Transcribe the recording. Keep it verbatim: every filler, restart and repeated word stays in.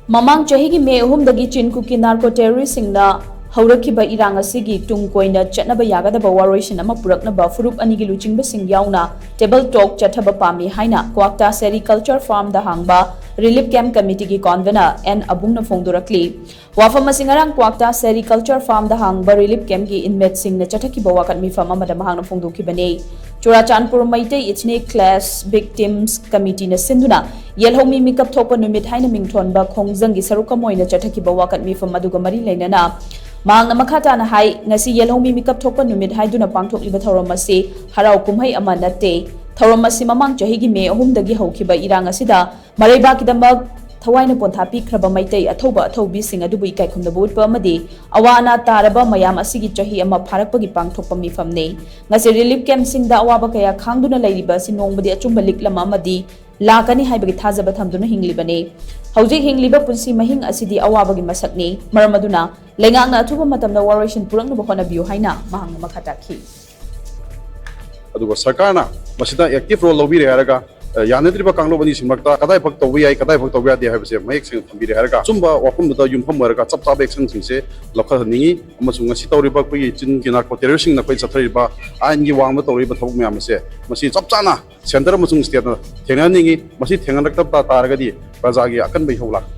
ꯃꯃꯥꯡ ꯆꯍꯤꯒꯤ ꯃꯦ ꯑꯍꯨꯝꯗꯒꯤ ꯆꯤꯟ ꯀꯨꯀꯤ ꯅꯥꯔꯀꯣ ꯇꯦꯔꯣꯔꯤꯁꯁꯤꯡꯅ ꯍꯧꯔꯛꯈꯤꯕ ꯏꯔꯥꯡ ꯑꯁꯤꯒꯤ ꯇꯨꯡ ꯀꯣꯏꯅ ꯆꯠꯅꯕ ꯌꯥꯒꯗꯕ ꯋꯥꯔꯣꯏꯁꯤꯟ ꯑꯃ ꯄꯨꯔꯛꯅꯕ ꯐꯨꯔꯨꯞ ꯑꯅꯤꯒꯤ ꯂꯨꯆꯤꯡꯕꯁꯤꯡ ꯌꯥꯎꯅ ꯇꯦꯕꯜ ꯇꯣꯛ ꯆꯠꯊꯕ ꯄꯥꯝꯃꯤ ꯍꯥꯏꯅ ꯀ꯭ꯋꯥꯛꯇꯥ ꯁꯦꯔꯤꯀꯜꯆꯔ ꯐꯥꯔꯝꯗ ꯍꯥꯡꯕ ꯔꯤꯂꯤꯐ ꯀꯦꯝꯞ ꯀꯃꯤꯇꯤꯒꯤ ꯀꯣꯟꯚꯦꯅꯔ ꯑꯦꯟ ꯑꯕꯨꯡꯅ ꯐꯣꯡꯗꯣꯔꯛꯂꯤ꯫ ꯋꯥꯐꯝ ꯑꯁꯤ ꯉꯔꯥꯡ ꯀ꯭ꯋꯥꯛꯇꯥ ꯁꯦꯔꯤꯀꯜꯆꯔ ꯐꯥꯔꯝꯗ ꯍꯥꯡꯕ ꯔꯤꯂꯤꯐ ꯀꯦꯝꯞꯀꯤ ꯏꯟꯃꯦꯠꯁꯤꯡꯅ ꯆꯠꯊꯈꯤꯕ ꯋꯥꯀꯠ ꯃꯤꯐꯝ ꯑꯃꯗ ꯃꯍꯥꯛꯅ ꯐꯣꯡꯗꯣꯛꯈꯤꯕꯅꯤ꯫ ꯆꯨꯔꯥꯆꯥꯟꯄꯨꯔ ꯃꯩꯇꯩ ꯏꯊꯅꯤꯛ ꯀ꯭ꯂꯦꯁ ꯚꯤꯛꯇꯤꯝꯁ ꯀꯃꯤꯇꯤꯅ ꯁꯤꯟꯗꯨꯅ ꯌꯦꯜꯍꯧꯃꯤ ꯃꯤꯀꯞ ꯊꯣꯛꯄ ꯅꯨꯃꯤꯠ ꯍꯥꯏꯅ ꯃꯤꯡꯊꯣꯟꯕ ꯈꯣꯡꯖꯪꯒꯤ ꯁꯔꯨꯛ ꯑꯃ ꯑꯣꯏꯅ ꯆꯠꯊꯈꯤꯕ ꯋꯥꯀꯠ ꯃꯤꯐꯝ ꯑꯗꯨꯒ ꯃꯔꯤ ꯂꯩꯅꯅ ꯃꯍꯥꯛꯅ ꯃꯈꯥ ꯇꯥꯅ ꯍꯥꯏ, ꯉꯁꯤ ꯌꯦꯜꯍꯧꯃꯤ ꯃꯤꯀꯞ ꯊꯣꯛꯄ ꯅꯨꯃꯤꯠ ꯍꯥꯏꯗꯨꯅ ꯄꯥꯡꯊꯣꯛꯂꯤꯕ ꯊꯧꯔꯝ ꯑꯁꯤ ꯍꯔꯥꯎ ꯀꯨꯝꯍꯩ ꯑꯃ ꯅꯠꯇꯦ꯫ ꯊꯧꯔꯝ ꯑꯁꯤ ꯃꯃꯥꯡ ꯆꯍꯤꯒꯤ ꯃꯦ ꯑꯍꯨꯝꯗꯒꯤ ꯍꯧꯈꯤꯕ ꯏꯔꯥꯡ ꯑꯁꯤꯗ ꯃꯔꯩꯕꯥꯛꯀꯤꯗꯃꯛ ꯊꯋꯥꯏꯅ ꯄꯣꯟꯊꯥ ꯄꯤꯈ꯭ꯔꯕ ꯃꯩꯇꯩ ꯑꯊꯧꯕ ꯑꯊꯧꯕꯤꯁꯤꯡ ꯑꯗꯨꯕꯨ ꯏꯀꯥꯏ ꯈꯨꯝꯅꯕ ꯎꯠꯄ ꯑꯃꯗꯤ ꯑꯋꯥ ꯑꯅꯥ ꯇꯥꯔꯕ ꯃꯌꯥꯝ ꯑꯁꯤꯒꯤ ꯆꯍꯤ ꯑꯃ ꯐꯥꯔꯛꯄꯒꯤ ꯄꯥꯡꯊꯣꯛꯄ ꯃꯤꯐꯝꯅꯤ꯫ ꯉꯁꯤ ꯔꯤꯂꯤꯐ ꯀꯦꯝꯞꯁꯤꯡꯗ ꯑꯋꯥꯕ ꯀꯌꯥ ꯈꯥꯡꯗꯨꯅ ꯂꯩꯔꯤꯕ ꯑꯁꯤ ꯅꯣꯡꯃꯗꯤ ꯑꯆꯨꯝꯕ ꯂꯤꯛꯂꯝ ꯑꯃꯗꯤ ꯂꯥꯛꯀꯅꯤ ꯍꯥꯏꯕꯒꯤ ꯊꯥꯖꯕ ꯊꯝꯗꯨꯅ ꯍꯤꯡꯂꯤꯕꯅꯤ꯫ ꯍꯧꯖꯤꯛ ꯍꯤꯡꯂꯤꯕ ꯄꯨꯟꯁꯤ ꯃꯍꯤꯡ ꯑꯁꯤꯗꯤ ꯑꯋꯥꯕꯒꯤ ꯃꯁꯛꯅꯤ꯫ ꯃꯔꯝ ꯑꯗꯨꯅ ꯂꯩꯉꯥꯛꯅ ꯑꯊꯨꯕ ꯃꯇꯝꯗ ꯋꯥꯔꯣꯏꯁꯤꯟ ꯄꯨꯔꯛꯅꯕ ꯍꯣꯠꯅꯕꯤꯌꯨ ꯍꯥꯏꯅ ꯃꯍꯥꯛꯅ ꯃꯈꯥ ꯇꯥꯈꯤ꯫ ꯑꯗꯨꯒ ꯁꯔꯀꯥꯔꯅ ꯃꯁꯤꯗ ꯑꯦꯛꯇꯤꯚ ꯔꯣꯜ ꯂꯧꯕꯤꯔꯦ ꯍꯥꯏꯔꯒ, ꯑ, ꯌꯥꯅꯗ꯭ꯔꯤꯕ ꯀꯥꯡꯂꯨꯞ ꯑꯅꯤꯁꯤꯃꯛꯇ ꯀꯗꯥꯏ ꯐꯛ ꯇꯧꯕ ꯌꯥꯏ, ꯀꯗꯥꯏ ꯐꯛ ꯇꯧꯕ ꯌꯥꯗꯦ ꯍꯥꯏꯕꯁꯦ ꯃꯌꯦꯛ ꯁꯦꯡꯅ ꯊꯝꯕꯤꯔꯦ ꯍꯥꯏꯔꯒ, ꯑꯆꯨꯝꯕ ꯋꯥꯐꯝꯗꯨꯗ ꯌꯨꯝꯐꯝ ꯑꯣꯏꯔꯒ ꯆꯞ ꯆꯥꯕ ꯑꯦꯛꯁꯟꯁꯤꯡꯁꯦ ꯂꯧꯈꯠꯍꯟꯅꯤꯡꯉꯤ꯫ ꯑꯃꯁꯨꯡ ꯉꯁꯤ ꯇꯧꯔꯤꯕ ꯑꯩꯈꯣꯏꯒꯤ ꯆꯤꯟꯒꯤ ꯅꯥꯔꯀꯣ ꯇꯦꯔꯣꯔꯤꯁꯁꯤꯡꯅ ꯑꯩꯈꯣꯏ ꯆꯠꯊꯔꯤꯕ ꯑꯥꯏꯟꯒꯤ ꯋꯥꯡꯃꯗ ꯇꯧꯔꯤꯕ ꯊꯕꯛ ꯃꯌꯥꯝ ꯑꯁꯦ, ꯃꯁꯤ ꯆꯞ ꯆꯥꯅ ꯁꯦꯟꯇꯔ ꯑꯃꯁꯨꯡ ꯁ꯭ꯇꯦꯠꯅ ꯊꯦꯡꯅꯍꯟꯅꯤꯡꯉꯤ꯫ ꯃꯁꯤ ꯊꯦꯡꯅꯔꯛꯇꯕ ꯇꯥꯔꯒꯗꯤ ꯄ꯭ꯔꯖꯥꯒꯤ ꯑꯀꯟꯕ ꯏꯍꯧ ꯂꯥꯛꯀꯅꯤ꯫